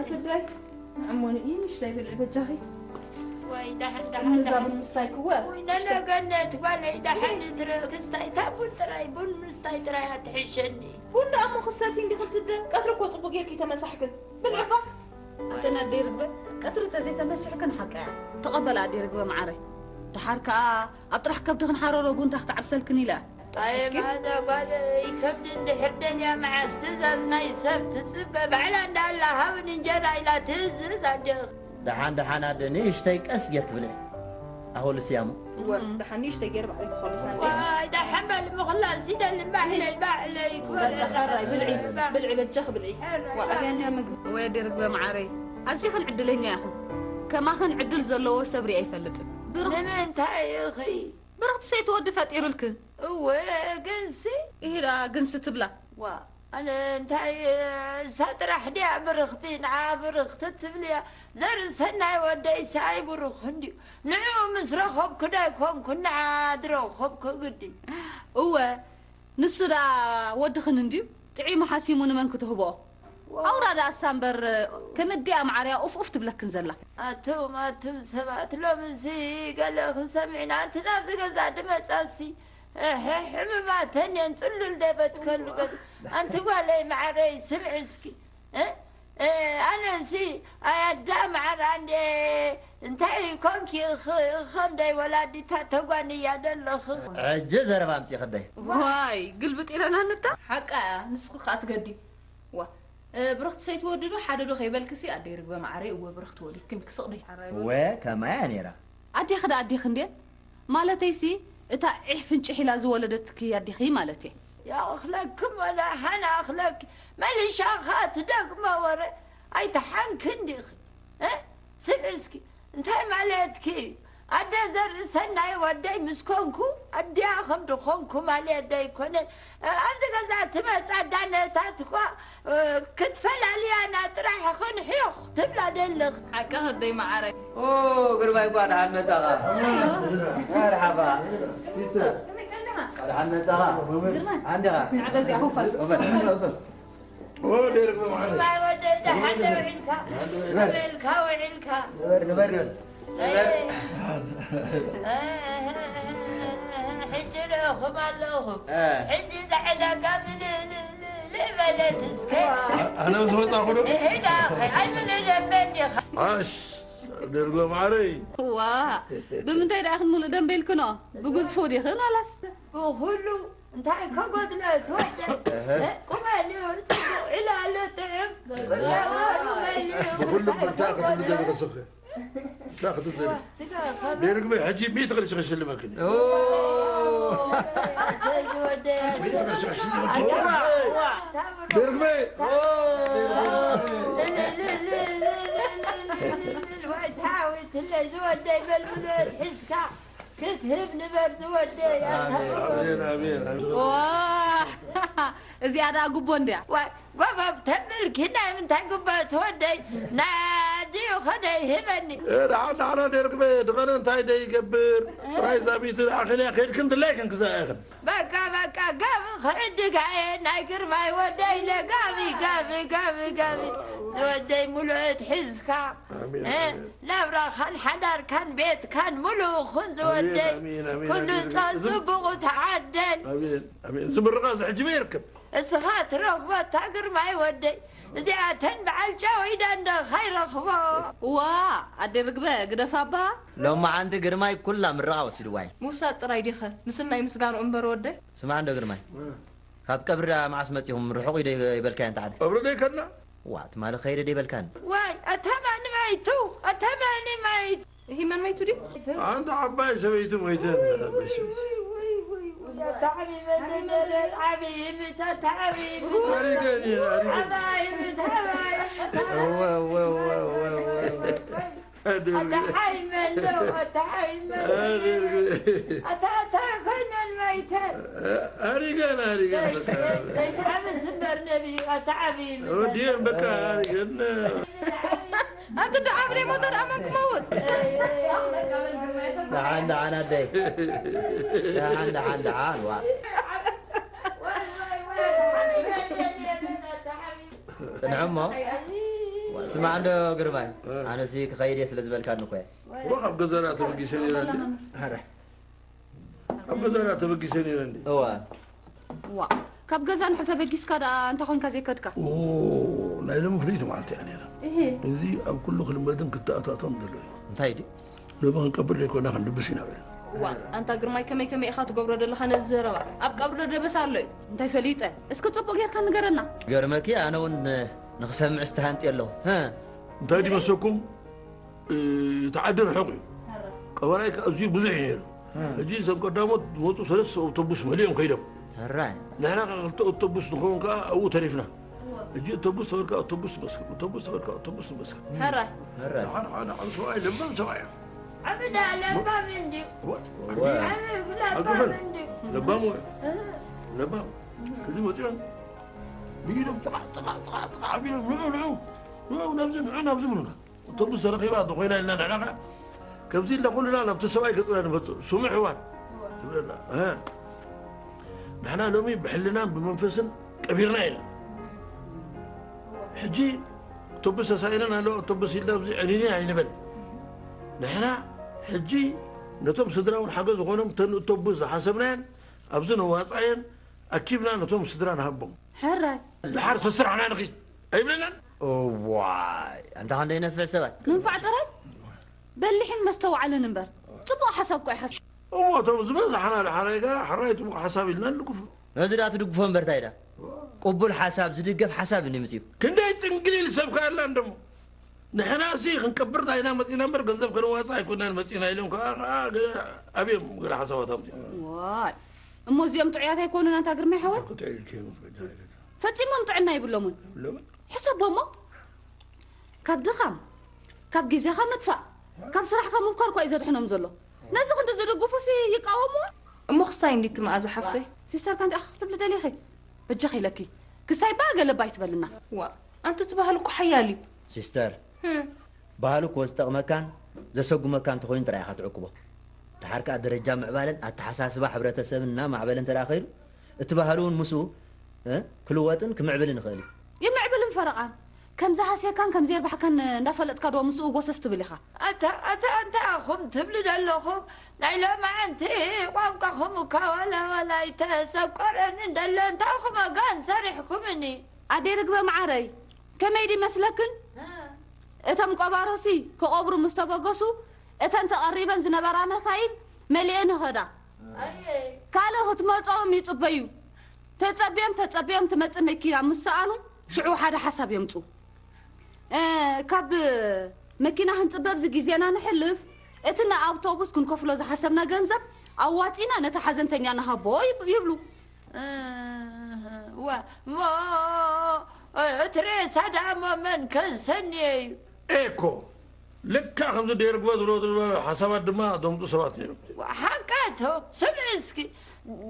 ኣቲ ብላይ ንዕሞኒ እዩ ንሽታይ ብልዒ በጃኺ። ወይ ዳሕን ዳሕን እምዛ ዳሕን ቡን ምስታይ ክወ ወይ ነነገነት ጓለይ ዳሕን ትርእ ክስታይ እታ ቡን ጥራይ ቡን ምስታይ ጥራይ ኣትሕሸኒ። ቡን ደኣ እሞ ክሰቲ እንዲ ክትደ ቀትሪ እኮ ጽቡቅ ጌርኪ ተመሳሕክን ብልዕባ ኣደና ኣደይ ርግበ ቀትሪ ተዘይተመስሕክን ሓቀያ ተቐበላ ኣደይ ርግበ መዓረይ። ደሓር ከኣ ኣብ ጥራሕ ከብድኽን ሓረሮ ቡንታ ክትዓብሰልክን ኢለ ኣየ ማዛ ጓለይ ከብዲ እንድሕር ደልያ መዓስ ትእዛዝ ናይ ሰብ ትጽበ ባዕላ እንዳላ ሃብን እንጀራ ኢላ ትእዝዝ ኣደኽ። ደሓን ደሓን ኣደ ንእሽተይ ቀስ ጌርኪ ብልዒ። ኣኹልስያሙ እወ ደሓን ንእሽተይ ገይረ ባዕለይ ክኾልሳ ዋይ ዳሓን በል ምኽላስ ይደሊ ባዕለይ ባዕለይ ክበል በቃ ሕራይ ብልዒ ብልዒ በጃኺ ብልዒ። ዋ ኣብያ እንድያ ምግቢ። ወይ ኣደይ ርግበ መዓረይ ኣዚኽን ዕድለኛ ኢኽን። ከማኽን ዕድል ዘለዎ ሰብ ሪኣ ኣይፈልጥን። ብሩኽ ንምንታይ ኢኺ ብርኽቲ ሰይቲ ወዲ ፈጢሩልክን። እወ ግንሲ ኢሂ ደኣ ግንሲ ትብላ። ዋ ኣነ እንታይ እሳ ጥራሕ ድያ ብርኽቲ ንዓ ብርኽቲ ትብልያ ዘርኢ ሰናይ ወደይሲ ኣይብሩኽን ድዩ ንዕኡ ምስ ረኸብኩ ዶ ኣይኮንኩ ንዓ ዝረኸብኩ ግዲ እወ ንሱ ደኣ ወድኽን እንድዩ ጥዒሙ ሓሲሙ ንመን ክትህብኦ ኣውራ ደኣ እሳ እምበር ከም እዲኣ ማዓርያ ኡፍ ኡፍ ትብለክን ዘላ ኣቱም ኣቱም ሰባት ሎምሲ ገለ ክንሰምዕና ኣንቲ ናብዚ ገዛ ድመጻሲ ሕሕምማተን እየን ጽሉል ደበትከሉ ገዛ ኣንቲ ጓለይ ማዓረይ ስምዒ እስኪ እ? እ፣ ኣነሲ ኣያዳ ማዓር ኣንዴ እንታይ ኮንኪ ኽ- ኸምደይ ወላዲታ ተጓንያ ደለኺ ሕጂ ዘረባ ኣምፂ ክደይ ዋይ ግልብጥ ኢለና ንታ ሓቃ እያ ንስኺ ከዓ ትገዲ ዋ እ፣ ብርኽቲ ሰይትወዲ ዶ ሓደ ዶ ከይበልክሲ ኣደይ ርግበ ማዓረይ እወ ብርኽቲ ወሊድክን ክስቕደይ ወ ከማያ ነይራ ኣዴኺ ዳ ኣዴኺ እንዴ ማለተይሲ እታ ዒሕ ፍንጭሕ ኢላ ዝወለደትኪ ኣዴኺ ማለት እየ ያእኽለክም ወላ ሓና ኣኽለክ መሊሻኻ ትደግሞ ወረ ኣይተሓንክን ዲኺ እ? ስምዒ እስኪ እንታይ ማለትኪ እዩ ኣደ ዘርኢ ሰናይ ወደይ ምስ ኮንኩ ኣዲኣ ከም ድኾንኩ ማለት ደይኮነን ኣብዚ ገዛ ትመፃ ኣዳነታት እኳ ክትፈላልያና ጥራሕ ኽንሕዮኽ ትብላ ደለኽ ሓቂ ከደይ መዓረይ ኦ ግርማይ እኳ ደሓን መጻኻ መርሓባ ደሓን መጻኻ ኣንዲኻ ንዓበዚኣ ኮፋል ወበል ወደይ ርግበ መዓረይ ማይ ወደይ ደሓን ደውዒልካ በልካ ውዒልካ ንበር ንበር ሕጂ ርኢኹም ኣለኹም ሕጂ ዘዕለጋ ምልእልእልእልእ በለት እስከ ኣነ ምስ መጻኹ ዶ ይሄዳ ኣይምልእደበ እንዲኻ ዓሽ ደርጎ ማዕረይ ዋ ብምንታይ ደኣ ክንምልእ ደንበ ኢልክኖ ብግዝፉ ዲኽን ኣላስ ብኩሉ እንታይ ከጎድሎ ትወደ ቁመልዮ ጽቡቕ ዕላሎ ጥዑም ኩለዎ ቁመልዮ ብኩሉ ብርታ ክትብሉ ዘለኹ ስኺ እንታይ ክትብሉ ዘለኹ ደርግበ ሕጂ ሚእቲ ቅርሺ ክሽልመክን እዩ ሚእቲ ቅርሺ ክሽልመክን ደርግበ ክትህብ ንበር ዝወደይ ኣሜን ኣሜን ኣሜን ዋ እዚኣ ደኣ ጉቦ እንድያ ዋይ ጎበብ ተብልኪ ናይ ምንታይ ጉቦ ትወደይ ናይ ኣዲኡ ኸደይ ህበኒ ደሓን ደሓና ደርግበ ድቐነ እንታይ ደይገብር ጥራይ ዛሚቱ ደኣ ክንያ ከድክን ድላይክን ክዛእኽን በቃ በቃ ጋቢ ክዕድጋ እየ ናይ ግርማይ ወደይ ኢለ ጋቢ ጋቢ ጋቢ ጋቢ ዝወደይ ሙሉእት ሒዝካ ኣሜን እ፣ ናብራኻን ሓዳርካን ቤትካን ሙሉእ ኹን ዝወደይ ኣሜን፣ ኣሜን፣ ኩሉ ኣሜን። ጸጽቡቑ ተዓደል ኣሜን ኣሜን እዚ ምርቓ እዚ ሕጂ በየርከብ እስኻ ትረኽቦታ ግርማይ ወደይ እዚኣተን በዓል ጫወይዳ እንዶ ኻይረኽቦ ዋ ኣደ ርግበ ግደፍ ኣባ ሎማዓንቲ ግርማይ ኩላ ምርቓ ወሲድዋ እዩ ምውሳድ ጥራይ ዲኸ ምስናይ ምስጋኑ እምበር ወደይ ስማዕ እንዶ ግርማይ ካብ ቀብሪ ደኣ መዓስ መፂኹም ርሑቕ እዩ ዶ ይበልካዮ እንተ ሓደ ቀብሪ ደይከድና ዋ ትማሊ ኸይደ ደይበልካኒ ዋይ ኣተማኒ ማይቱ ኣተማኒ ማይቱ ይህ መን መይቱ ድዩ ኣንተ ዓባይ ሰበይቲ ሞይተን ብጣዕሚ መደመረት ዓብይ ምታ ተዓብይ ኣሪገን እየን ኣሪገን ኣታሓይመሎ ኣታሓይመሎ ኣታታ ኮይነን ማይተን ኣሪገን ኣሪገን ዘይትዓብስ እምበር ነብዩ ኣታዓብይ ወዲየን በቃ ኣሪገን ኣንቲ ደዓብሬ ሞተር ኣመን ክመውት ደሓን ደሓን ኣደይ ደሓን ደሓን ደሓን ዋ ጽንዕ እሞ ስማዕ እንዶ ግርማይ፣ ኣነሲ ክኸይድ እየ ስለ ዝበልካኒ እኮ እየ። እሞ ካብ ገዛና ተበጊሰ ነይረ እንዴ? ኧረ። ካብ ገዛና ተበጊሰ ነይረ እንዴ? እዋ። ዋ፣ ካብ ገዛ እንድሕር ተበጊስካ ደኣ እንታይ ኮንካ ዘይከድካ? ኦ፣ ናይ ሎሚ ፍልይቲ መዓልቲ እያ ነይራ። እሂ። እዚ ኣብ ኩሉ ክልመድን ክተኣታቶን ዘሎ እዩ። እንታይ ድዩ? ሎሚ ክንቀብር ዘይኮና ክንድብስ ኢና በለ። ዋ፣ ኣንታ ግርማይ ከመይ ከመይ ኢኻ ትገብሮ ዘለኻ ነዚ ዘረባ? ኣብ ቀብሪ ዶ ደበሳ ኣሎ እዩ? እንታይ ፈሊጠ? እስኪ ጽቡቕ ጌርካ ንገረና። ገርመኪ ኣነ እውን ንኽሰምዕስ ተሃንጥየ ኣለኹ። ሀ? እንታይ ድዩ መሰኩም? እ፣ እቲ ዓዲ ርሑቕ እዩ። ቀበራይ ከኣ ኣዝዩ ብዙሕ እዩ ነይሩ። እ። ሕጂ እቶም ቀዳሞት ዝመጹ ሰለስተ ኣውቶቡስ መሊኦም ከይዶም። ሕራይ። ንሕና ከኣ ክልተ ኣውቶቡስ ንኸውን ከኣ ኣብኡ ተሪፍና። ሕጂ ኣውቶቡስ ተበልካ ኣውቶቡስ ትመስክር፣ ኣውቶቡስ ተበልካ ኣውቶቡስ ትመስክር። ሕራይ። ሕራይ። ደሓር ሓደ ዓቢ ሰብኣይ ለባም ሰብኣይ እዩ። ዓብዳ ለባም እንድዩ። እዋ፣ እዋ። ዓቢ ለባም ዓቢ እንድዩ። ለባም ወይ? እ። ለባም። ሕጂ መጺኦም ብኢዶም ጥቓ፣ ጥቓ፣ ጥቓ፣ ጥቓ ኣቢሎም ንዑ፣ ንዑ፣ ንዑ ናብዚ፣ ንዑ ናብዚ ብሉና። ኣውቶቡስ ተረኺባ እንተኾይና ኢልና ንሕና ኸ ከምዚ ኢልና ኩልና ናብቲ ሰብኣይ ገጽና ንመጽእ። ስሙ ኣሕዋት ትብለና። እ። ንሕና ሎሚ ብሕልናን ብመንፈስን ቀቢርና ኢና። ሕጂ ኣውቶቡስ ተሳኢነን ኣለዋ፣ ኣውቶቡስ ኢልና ኣብዚ ዕንይንይ ኣይንበል። ንሕና ሕጂ ነቶም ስድራ እውን ሓገዝ ዝኾኖም እተን ኣውቶቡስ ዝሓሰብናየን ኣብዚ ነዋጻየን ኣኪብና ነቶም ስድራ ንሃቦም። ሕራይ። ደሓር ሰስራሕና ንኺድ ኣይብለናን? እዋይ፣ ኣንታ ክንደይ ነፍዕ ሰብኣይ። ምንፋዕ ጥራይ? በሊሕን መስተውዓልን እምበር። ጽቡቕ ሓሳብ እኮ ኢኻ። እሞ እቶም ዝበዝሓና ደሓራይ ከኣ ሕራይ ጽቡቕ ሓሳብ ኢልና ንልግፉ። ነዚ ደኣ ትድግፎ እምበር እንታይ ደኣ? ቅቡል ሓሳብ፣ ዝድገፍ ሓሳብ እዩ መጺኡ። ክንደይ ጽንግሊል ሰብ ከኣ ኣላ እንደሞ። ንሕናሲ ክንቀብር ኢና መጺና እምበር ገንዘብ ከነዋጽእ ኣይኮናን መጺና ኢሎም ከኣ፣ ከኣ ገለ ኣብዮም ገለ ሓሳባት ኣምጺኦም። ዋይ። እሞ እዚኦም ጥዑያት ኣይኮኑን ኣንታ ግርማይ ሓወይ? ክጥዑይ ኢልክዮም ፈጃ ኢልካ። ፈጺሞም ጥዕና የብሎምን። የብሎምን? ሕሰቦሞ። ካብ ድኻም፣ ካብ ግዜኻ ምጥፋእ፣ ካብ ስራሕካ ምብኳር እኳ እዩ ዘድሕኖም ዘሎ። ነዚ ክንዲ ዝድግፉሲ ይቃወምዎ። እሞ ክስታይ እንዲቲ መኣዛ ሓፍተይ? ሲስተር፣ ከ እንታይ ኢኺ ክትብሊ ደሊኺ? በጃኺ ኢለኪ። ክስታይ ባ ገለ ባ ኣይትበልና። ዋ፣ ኣንቲ እቲ ባህሊ እኮ ሓያል እዩ። ሲስተር፣ ህም። ባህሊ እኮ ዝጠቕመካን ዘሰጉመካን እንተኾይኑ ጥራይ ኢኻ ትዕቅቦ። ደሓር ከኣ ደረጃ ምዕባለን ኣተሓሳስባ ሕብረተሰብን እናማዕበለ እንተ ደኣ ኸይዱ፣ እቲ ባህሊ እውን ምስኡ፣ እ፣ ክልወጥን ክምዕብልን ይኽእል እዩ። ይምዕብልን ፈረቓን። ከምዚ ሃስየካን ከምዚ የርባሕካን እንዳፈለጥካ ዶ ምስኡ ጎሰስ ትብል ኢኻ? ኣታ፣ ኣታ፣ ኣንታ ኣኹም ትብሉ ዘለኹም፣ ናይ ሎማዓንቲ ቋንቋኹም እኳ ዋላ ዋላ ኣይተሰቆረንን ደሎ፣ እንታይ ኢኹም ኣጋን ሰሪሕኩምኒ? ኣደይ ርግበ መዓረይ፣ ከመይ ድዩ መስለክን? እ። እቶም ቀባሮሲ ክቐብሩ ምስ ተበገሱ፣ እተን ተቐሪበን ዝነበራ መካይን መሊኤን ይኸዳ። ኣየ። ካልእ ክትመጾም ይጽበዩ። ተጸብዮም፣ ተጸብዮም ትመጽእ መኪና ምስ ሰኣኑ፣ ሽዑ ሓደ ሓሳብ የምጹ። እ፣ ካብ መኪና ክንጽበ ኣብዚ ግዜና ነሕልፍ፣ እቲ ንኣውቶቡስ ክንከፍሎ ዝሓሰብና ገንዘብ ኣዋጺና ነቲ ሓዘንተኛ ንሃቦ ይብ-፣ ይብሉ። እ፣ ዋ፣ እሞ እቲ ሬሳ ደኣ እሞ መን ከሰንዮ እዩ? ኤኮ፣ ልክዕ ከምዚ ደርግበ ዝብሎ ዝነበረ ሓሳባት ድማ ዘምጹ ሰባት ነይሮም። ሓቃቶ፣ ስምዒ እስኪ፣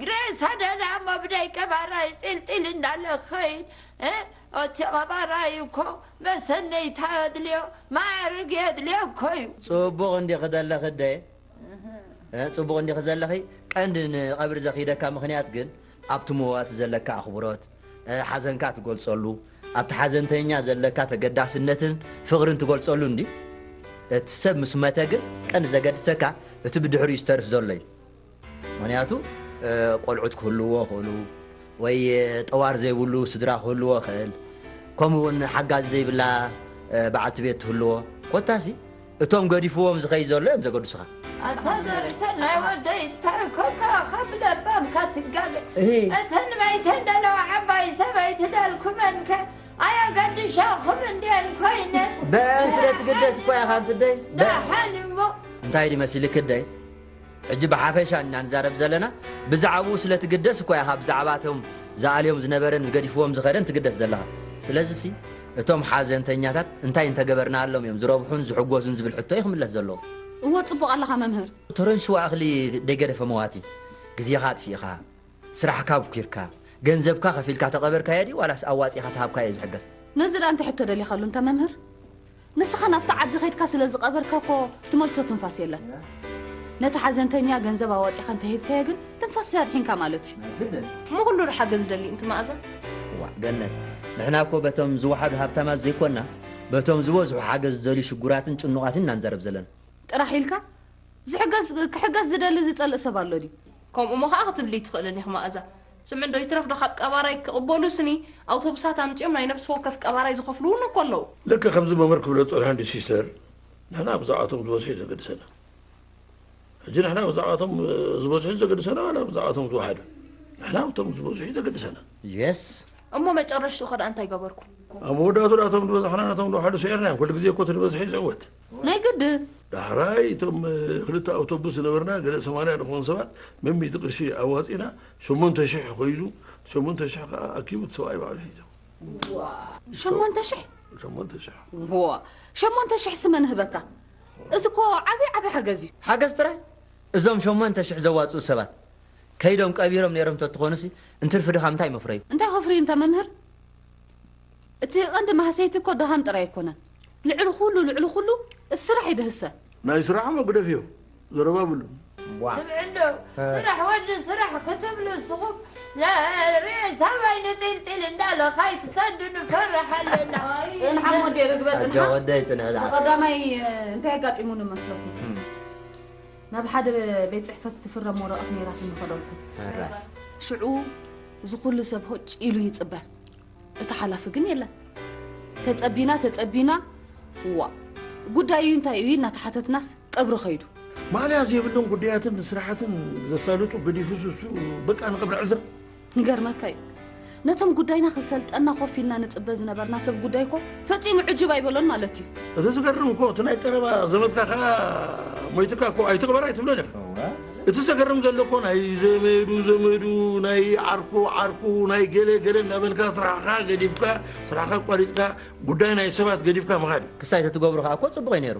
ሬሳ ደኣ እሞ ብደይ ቀባራይ ጢልጢል እንዳለ ክኸይድ፣ እ፣ እቲ ቀባራይ እኮ መሰነይታ የድልዮ፣ ማዕርግ የድልዮ እኮ እዩ። ጽቡቕ እንዲኺ ዘለኺ ኣደይ። እ፣ ጽቡቕ እንዲኺ ዘለኺ። ቀንዲ ንቐብሪ ዘኺደካ ምኽንያት ግን ኣብቲ ምውት ዘለካ ኣኽብሮት፣ እ፣ ሓዘንካ ትገልጸሉ፣ ኣብቲ ሓዘንተኛ ዘለካ ተገዳስነትን ፍቕርን ትገልጸሉ እንድዩ። እቲ ሰብ ምስ መተ ግን ቀንዲ ዘገድሰካ እቲ ብድሕሪኡ ዝተርፍ ዘሎ እዩ። ምኽንያቱ፣ እ፣ ቆልዑት ክህልዎ ይኽእሉ፣ ወይ ጠዋር ዘይብሉ ስድራ ክህልዎ ይኽእል፣ ከምኡ እውን ሓጋዚ ዘይብላ፣ እ፣ በዓልቲ ቤት ትህልዎ። ኮታሲ፣ እቶም ገዲፍዎም ዝኸይድ ዘሎ እዮም ዘገድሱኻ። ኣታ ዘርሰናይ ወደይ፣ እንታይ ኮንካ ከም ለባምካ ትጋገ? እሂ። እተን መይተን ደለዋ ዓባይ ሰበይቲ ደልኩመንከ ኣየገድሻኹም እንድየን ኮይነን? በአን ስለ ትግደስ እኮ ኢኻ፣ ኣንቲ ኣደይ። ደሓን እሞ። እንታይ ድዩ መሲልክ ኣደይ? ሕጂ ብሓፈሻ ኢና ንዛረብ ዘለና፣ ብዛዕባኡ ስለ ትግደስ እኮ ኢኻ ብዛዕባ እቶም ዝኣልዮም ዝነበረን ዝገዲፍዎም ዝኸደን ትግደስ ዘለኻ። ስለዚሲ፣ እቶም ሓዘንተኛታት እንታይ እንተገበርናሎም እዮም ዝረብሑን ዝሕጎሱን ዝብል ሕቶ እዩ ክምለስ ዘለዎ። እወ፣ ጽቡቕ ኣለኻ መምህር። ተረንሽዋ እኽሊ ደይገደፈ መዋቲ፣ ግዜኻ ኣጥፊእኻ፣ ስራሕካ ኣብኲርካ፣ ገንዘብካ ከፊልካ ተቐበርካዮ ድዩ ዋላስ ኣዋጺእካ ተሃብካዮ እዩ ዝሕገዝ? ነዚ ደኣ እንታይ ሕቶ ደሊኻሉ እንተ መምህር? ንስኻ ናብቲ ዓዲ ኸይድካ ስለ ዝቐበርካ እኮ ትመልሶ ትንፋስ የለን። ነቲ ሓዘንተኛ ገንዘብ ኣዋጺእካ እንተሂብካዮ ግን ትንፋስ ኣድሒንካ ማለት እዩ። ናይ ግድን። እሞ ኩሉ ዶ ሓገዝ ደልዩ እንቲ መኣዛ? እዋእ ገነት፣ ንሕና እኮ በቶም ዝወሓዱ ሃብታማት ዘይኮንና፣ በቶም ዝበዝሑ ሓገዝ ዝደልዩ ሽጉራትን ጭኑቓትን ኢና ንዛረብ ዘለና። ጥራሕ ኢልካ? ዝሕገዝ ክሕገዝ ዝደሊ ዝጸልእ ሰብ ኣሎ ድዩ? ከምኡ እሞ ኸኣ ክትብሊ ኣይትኽእልን ኢኺ መኣዛ። ስምዒ እንዶ ይትረፍ ዶ ካብ ቀባራይ ክቕበሉስኒ ኣውቶቡሳት ኣምጺኦም ናይ ነብሲ ወከፍ ቀባራይ ዝኸፍሉ እውን እኮ ኣለዉ። ልክዕ ከምዚ መምህር ክብሎ ዝጸንሐ እንድዩ ሲስተር፣ ንሕና ብዛዕባቶም ዝበዝሑ እዩ ዘገድሰና። ሕጂ ንሕና ብዛዕባቶም ዝበዝሑ እዩ ዘገድሰና ዋላ ብዛዕባቶም ዝወሓዱ? ንሕና እቶም ዝበዝሑ እዩ ዘገድሰና። የስ። እሞ መጨረሽትኡ ኸ ደኣ እንታይ ገበርኩም? ኣብ መወዳእቱ ደኣ እቶም ዝበዝሑና ነቶም ዝወሓዱ ስዒርና እዮም። ኩሉ ግዜ እኮ እቲ ዝበዝሑ እዩ ዝዕወት። ናይ ግድን። ዳሕራይ እቶም ክልተ ኣውቶቡስ ዝነበርና ገለ ሰማንያ ንኾኑ ሰባት መሚእቲ ቅርሺ ኣዋጺእና ሸሞንተ ሽሕ ኮይኑ ሸሞንተ ሽሕ ከኣ ኣኪቡ እቲ ሰብኣይ ባዕሉ ሒዞ። ሸሞንተ ሽሕ? ሸሞንተ ሽሕ። ዋ ሸሞንተ ሽሕ ስመ ንህበካ። እዚ እኮ ዓብዪ ዓብዪ ሓገዝ እዩ። ሓገዝ ጥራይ? እዞም ሸሞንተ ሽሕ ዘዋፅኡ ሰባት ከይዶም ቀቢሮም ነይሮም ተትኾኑሲ እንትርፊ ድኻ እንታይ መፍረዩ? እንታይ ከፍርዩ እንተ መምህር? እቲ ቐንዲ ማህሰይቲ እኮ ድኻም ጥራይ ኣይኮነን። ልዕሊ ኩሉ ልዕሊ ኩሉ እቲ ስራሕ እዩ ድህሰ። ናይ ስራሕ እሞ ግደፍዮ። ዘረባ የብሉን። ስምዒ እንዶ ስራሕ ወዲ ስራሕ ክትብሉ እስኹም ሬሳ ባይ ንጢልጢል እንዳለኻ ኣይትሰዱ ንፈርሕ ኣለና። ጽንሓ እሞ ወዲ ርግበ ኣጆ ጽንሓ። ወደይ ጽንሒ ዝሓፍተይ። ብቐዳማይ እንታይ ኣጋጢሙኒ መስለኩም? ናብ ሓደ ቤት ጽሕፈት ትፍረም ወረቐት ነይራትኒ ከደልኩ። ኣረ። ሽዑ እዚ ኩሉ ሰብ ሆጭ ኢሉ ይጽበ። እቲ ሓላፊ ግን የለን። ተጸቢና ተጸቢና ዋእ ጉዳይ እዩ እንታይ እዩ ኢልና ተሓተትናስ ቀብሪ ከይዱ። ማእለያ ዘይብሎም ጉዳያትን ስራሓትን ዘሳልጡ ገዲፉስ እሱ በቃ ንቀብሪ ዕዝር። ይገርመካ እዩ ነቶም ጉዳይና ክሰልጠና ኮፍ ኢልና ንጽበ ዝነበርና ሰብ ጉዳይ እኮ ፈጺሙ ዕጅብ ኣይበሎን ማለት እዩ። እቲ ዝገርም እኮ እቲ ናይ ቀረባ ዘመድካ ከኣ ሞይትካ እኮ ኣይትቕበር ኣይትብሎን ኢኻ። እቲ ዘገርም ዘሎ እኮ ናይ ዘመዱ ዘመዱ ናይ ዓርኩ ዓርኩ ናይ ገለ ገለ እናበልካ ስራሕኻ ገዲፍካ ስራሕኻ ኣቋሪጽካ ጉዳይ ናይ ሰባት ገዲፍካ ምኻድ እዩ። ክሳይ ተትገብሮ ከኣ እኮ ጽቡቕ እዩ ነይሩ።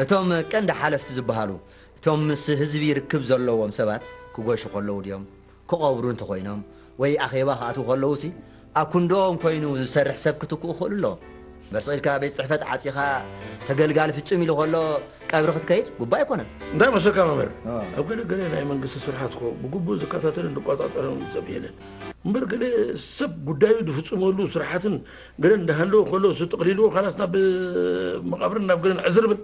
እቶም ቀንዲ ሓለፍቲ ዝበሃሉ እቶም ምስ ህዝቢ ርክብ ዘለዎም ሰባት ክጎሹ ከለዉ ድዮም ክቐብሩ እንተኾይኖም ወይ ኣኼባ ክኣትዉ ከለዉሲ ኣኩንድኦም ኮይኑ ዝሰርሕ ሰብ ክትክኡ ክኽእሉ ኣለዎም። እምበር ስቕ ኢልካ ቤት ጽሕፈት ዓጺኻ ተገልጋሊ ፍጭም ኢሉ ከሎ ቀብሪ ክትከይድ ግቡእ ኣይኮነን። እንታይ መሰልካ መምህር፣ ኣብ ገለ ገለ ናይ መንግስቲ ስርሓት እኮ ብግቡእ ዝከታተልን ዝቆጻጸርን ሰብ የለን። እምበር ገለ ሰብ ጉዳዩ ዝፍጽመሉ ስርሓትን ገለ እንዳሃለወ ከሎ እሱ ጠቕሊልዎ ካላስ ናብ መቓብርን ናብ ገለን ዕዝር ብል።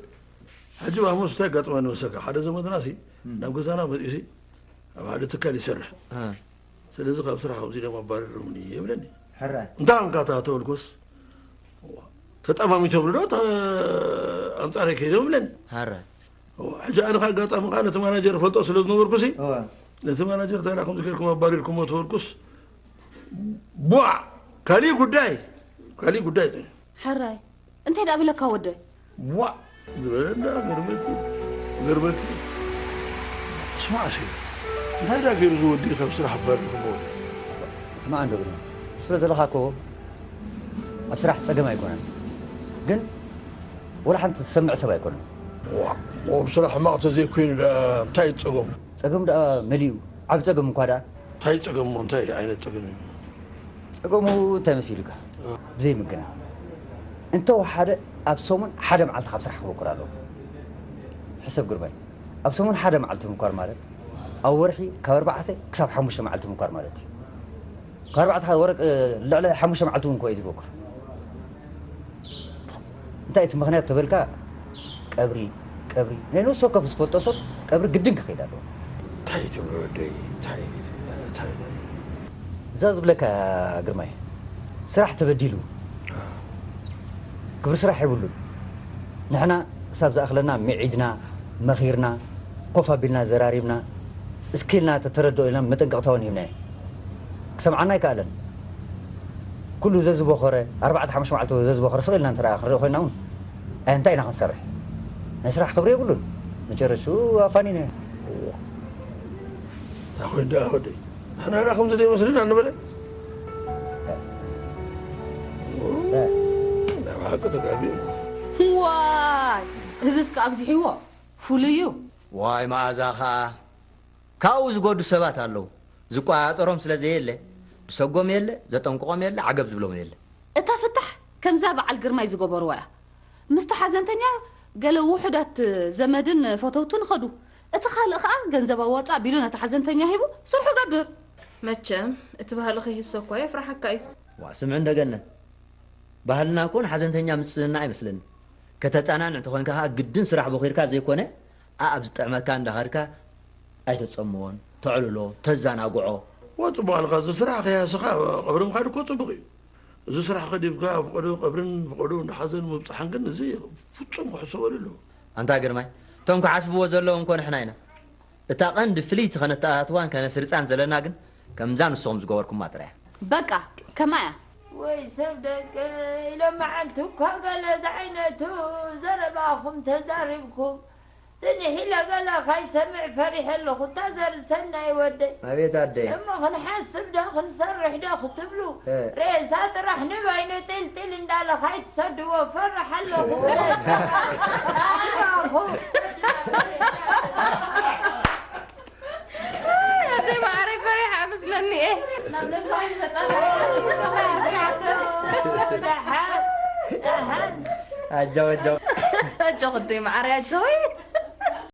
ሕጂ ብሃሙስ እንታይ ኣጋጥመኒ መሰልካ፣ ሓደ ዘመድና ሲ ናብ ገዛና መጺኡ ሲ ኣብ ሓደ ትካል ይሰርሕ። ስለዚ ካብ ስራሕ ከምዚ ኢሎም ኣባሪሮምኒ ይብለኒ። ሕራይ። እንታይ ኮንካ እታ ተበልኩስ፣ ተጠማሚቶም ዶ ኣንጻረይ ከይዶም ይብለኒ። ሕራይ። ሕጂ ኣነ ከ ኣጋጣሚ ከኣ ነቲ ማናጀር እፈልጦ ስለ ዝነበርኩሲ፣ ነቲ ማናጀር እንታይ ደኣ ከምዚ ጌርኩም ኣባሪርኩሞ ተበልኩስ፣ ቧዕ! ካሊእ ጉዳይ፣ ካሊእ ጉዳይ። ሕራይ። እንታይ ደኣ ብለካ ወደይ? ዋእ ዝበለ እንዳ ገርመኪ ገርመኪ። ስማዕ ሲ እንታይ ደኣ ገይሩ እዚ ወዲ ካብ ስራሕ ኣባሪርኩሞ ወደ? ስማዕ እንዶ ግርመ ስለ ዘለኻ እኮ ኣብ ስራሕ ጸገም ኣይኮነን፣ ግን ወላ ሓንቲ ዝሰምዕ ሰብ ኣይኮነን። ዋእ እሞ ኣብ ስራሕ ሕማቕ ተዘይኮይኑ ደኣ እንታይ እዩ ጸገሙ? ጸገሙ ደኣ መሊኡ ዓቢ ጸገም እኳ ደኣ እንታይ ጸገም እሞ እንታይ ዓይነት ጸገም እዩ? ጸገሙ እንታይ መሲሉካ? ብዘይ ምግናን እንተ ወሓደ ኣብ ሰሙን ሓደ መዓልቲ ካብ ስራሕ ክበኩር ኣለዎ። ሕሰብ ግርማይ፣ ኣብ ሰሙን ሓደ መዓልቲ ምኳር ማለት ኣብ ወርሒ ካብ ኣርባዕተ ክሳብ ሓሙሽተ መዓልቲ ምኳር ማለት እዩ። ካብ ኣርባዕተ ወረ ልዕሊ ሓሙሽተ መዓልቲ እውን እኮ እዩ ዝበኩር። እንታይ እቲ ምኽንያት ተበልካ ቀብሪ ቀብሪ ናይ ነፍሲ ወከፍ ዝፈልጦ ሰብ ቀብሪ ግድን ክኸይድ ኣለዎ። እንታይ ትብሎ ወደይ እንታይ እንታይ ናይ እዛ ዝብለካ ግርማይ ስራሕ ተበዲሉ ክብሪ ስራሕ የብሉን። ንሕና ክሳብ ዝኣኽለና ምዒድና መኺርና ኮፍ ኣቢልና ዘራሪብና እስኪ ኢልና ተተረድኦ ኢልና መጠንቀቕታ እውን ሂብናዮ። ክሰምዓና ኣይከኣለን። ኩሉ ዘዝቦኸረ ኣርባዕተ ሓሙሽተ መዓልቲ ዘዝቦኸረ ስቕ ኢልና እንተ ደኣ ክንርኢ ኮይና እውን ኣይ እንታይ ኢና ክንሰርሕ? ናይ ስራሕ ክብሪ የብሉን። መጨረሽኡ ኣፋኒናዮ። እዋ እንታይ ኮይኑ ደኣ ወደይ ንሕና ደኣ ከምዚ ዘይመስልና እንበለ ናይ ብሓቂ ተጋግዩ። ዋይ እዝስ ከ ኣብዚሕዎ ፍሉይ እዩ። ዋይ መኣዛ ኸኣ ካብኡ ዝጎዱ ሰባት ኣለዉ። ዝቆጻጸሮም ስለ ዘየለ ዝሰጎም የለ፣ ዘጠንቅቖም የለ፣ ዓገብ ዝብሎም የለ። እታ ፍታሕ ከምዛ በዓል ግርማይ ዝገበርዋ እያ። ምስቲ ሓዘንተኛ ገለ ውሑዳት ዘመድን ፈተውቱን ኸዱ። እቲ ኻልእ ኸኣ ገንዘብ ኣዋጽእ ኣቢሉ ነቲ ሓዘንተኛ ሂቡ ስርሑ ገብር። መቸም እቲ ባህሊ ኺህሰ እኳ የፍርሓካ እዩ። ዋእ ስምዒ እንዶ ገነት፣ ባህልና እኮ ንሓዘንተኛ ምጽንናዕ ኣይመስለኒ። ከተጻናንዕ እንተኾንካ ከኣ ግድን ስራሕ ቦኺርካ ዘይኮነ፣ ኣኣብ ዝጥዕመካ እንዳኸድካ ኣይተጸምዎን፣ ተዕልሎ፣ ተዛናግዖ። እወ፣ ጽቡቕ ኣለኻ። እዚ ስራሕ ከያስኻ ቀብሪ ምኻድ እኮ ጽቡቕ እዩ። እዚ ስራሕ ከዲብካ ፍቐዱ ቀብርን ፍቐዱ እንዳ ሓዘን ምብጻሕን ግን እዚ ፍጹም ክሕሰበሉ ኣለዎ። ኣንታ ግርማይ፣ እቶም ክሓስብዎ ዘለዎም እኮ ንሕና ኢና። እታ ቀንዲ ፍልይቲ ከነተኣታትዋን ከነስርጻን ዘለና ግን ከምዛ ንስኹም ዝገበርኩማ ጥራይ እያ። በቃ፣ ከማያ። ወይ ሰብ ደቀይ፣ ሎመዓልቲ እኳ ገለ ዝዓይነቱ ዘረባኹም ተዛሪብኩም። ጽንሕ ኢለ ገለ ካይሰምዕ ፈሪሐ ኣለኹ። እታ ዘርእሰናይ ወደይ። ኣቤት ኣደይ። እሞ ክንሓስብ ዶ ክንሰርሕ ዶ ክትብሉ፣ እ። ሬሳ ጥራሕ ንበይኑ ጢልጢል እንዳለ ካይትሰድዎ ፈርሕ ኣለኹ። ሽባኹ። ኣደይ ማዕረይ ፈሪሓ መስለኒ እየ። ደሓን፣ ደሓን። ኣጆ፣ ኣጆ። ኣጆ ክደይ ማዕረይ፣ ኣጆ።